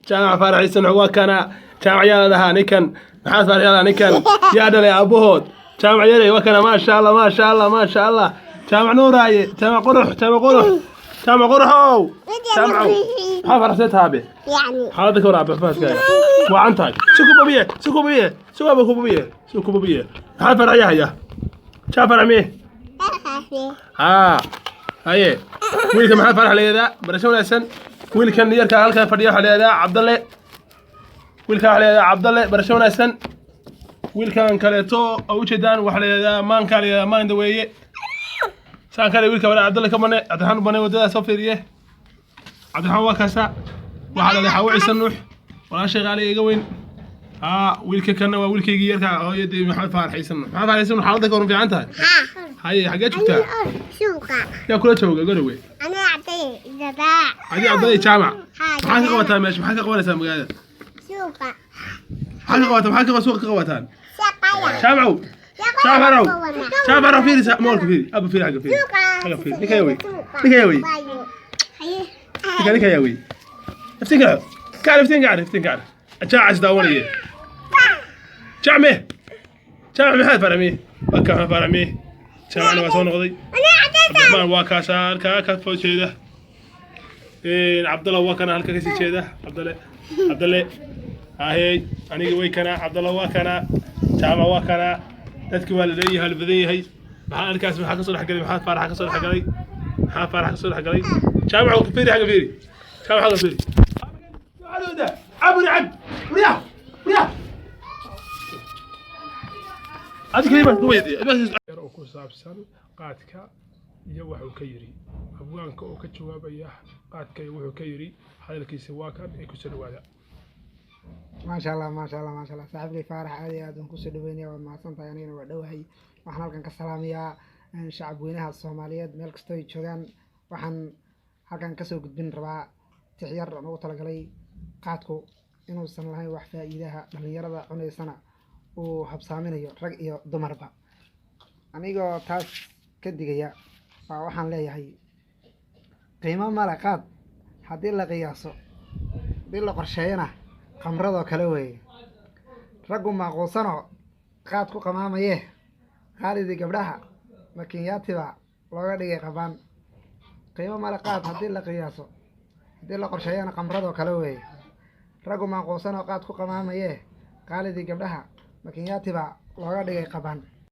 Jaamac Faarax Ciise Nuux waa kana. Jaamac yaa la dhahaa ninkan? Maxamed Faarax yaa la dhahaa ninkan? Yaa dhalay aabahood? Jaamac yare waa kana. Maasha Allah, maasha Allah, maasha Allah. Jaamac Nuuraaye, Jaamac Qurux, Jaamac Qurux, Jaamac Quruxow, Jaamacow, maxaa faraxsan tahay? يعني. Xaaladda ka war, aabe, faaskaaga wacan tahay. Si ku babiye, si ku babiye, si waaba ku babiye, si ku babiye. Maxaa farax yahaya? Jaamac Farax miye? Haa, haye. Wiilka Maxamed Farax leeyadaa, barasho wanaagsan. Wiilkan yarka halkan fadhiya waxaa leeyadaa Cabdalle. Wiilkan waxaa leeyadaa Cabdalle, barasho wanaagsan. Wiilkan kaleeto oo ujeedaan waxaa leeyadaa Maankaa, leeyadaa Maanda weeye. Saan kale wiilka wala Cabdalle ka bane, Cabdiraxmaan u bane waddadaa soo fiiriye. Cabdiraxmaan waa kaasa. Waxaa dhalay Xawo Ciise Nuux, walaashay qaaliga iga weyn. Haa, wiilka kanna waa wiilkaygii yarka, hooyadii Maxamed Faarax Ciise Nuux. Maxamed Faarax Ciise Nuux, xaaladda ka waran? Fiican tahay? Haye, xaggee joogtaa? سوق. Yaa kula jooga Garowe? أنا أعطي زباع. Adi, Cabdalle, Jaamac. Maxaa ka qabataa meesha? Maxaa ka qabanaysaa magaalada? سوق. Maxaa ka qabataa? Maxaa ka suuqa ka qabataan? سقيا. Jaamacow, Jaamac Faaraxow, Jaamac Faarax, fiiri moolka, fiiri abba, fiiri xagga, fiiri xagga, fiiri. Ninka yaa wey? Ninka yaa wey? Ninka yaa wey? Iftiinka kaar, iftiinka kaar, iftiinka kaar. Jaac is daawanaye. Jaacme, Jaamac, maxaad faramiye? Waa ka maxamed faramiye. Jaamacna waa soo noqday. Cabdiraxmaan waa kaasaa halkaa ka soo jeeda. Cabdalla waa kana halka kasii jeeda. Cabdalle, Cabdalle ahey, aniga way kana. Cabdalla waa kana, Jaamac waa kana. Dadki waa la leeyahay, la badan yahay. Maxaa halkaas maxaa kasoo dhexgalay? Maxaa Faarax kasoo dhexgalay? Maxaa Faarax kasoo dhexgalay? Jaamac, fiiri xagga, fiiri. Jaamac, xagga fiiri. Caburi, cab, riyax, riyax. Yar oo ku saabsan qaadka iyo wuxuu ka yidhi abwaanka oo ka jawaabaya qaadka iyo wuxuu ka yidhi, hadalkiisa waa kan ee kusoo dhawaada. Maasha Allah, maasha Allah, maasha Allah. Saaxiibkay Faarax, aad iyo aad waan kusoo dhaweynaya. Waad mahadsan tahay, anigana waa dhowahay. Waxaan halkan ka salaamayaa shacab weynaha Soomaaliyeed meel kastoo ay joogaan. Waxaan halkan kasoo gudbin rabaa tix yar aan ugu talagalay qaadku inuusan lahayn wax faa'iidaha, dhalinyarada cunaysana uu habsaaminayo, rag iyo dumarba. Anigoo taas ka digaya baa waxaan leeyahay: qiimo male qaad haddii la qiyaaso, haddii la qorsheeyana khamradoo kale weeye. Raggu maaquusanoo qaad ku qamaamaye, qaalidii gabdhaha makinyaatiba looga dhigay qabaan. Qiimo male qaad haddii la qiyaaso, haddii la qorsheeyana khamradoo kale weeye. Raggu maaquusanoo qaad ku qamaamaye, qaalidii gabdhaha makinyaatiba looga dhigay qabaan.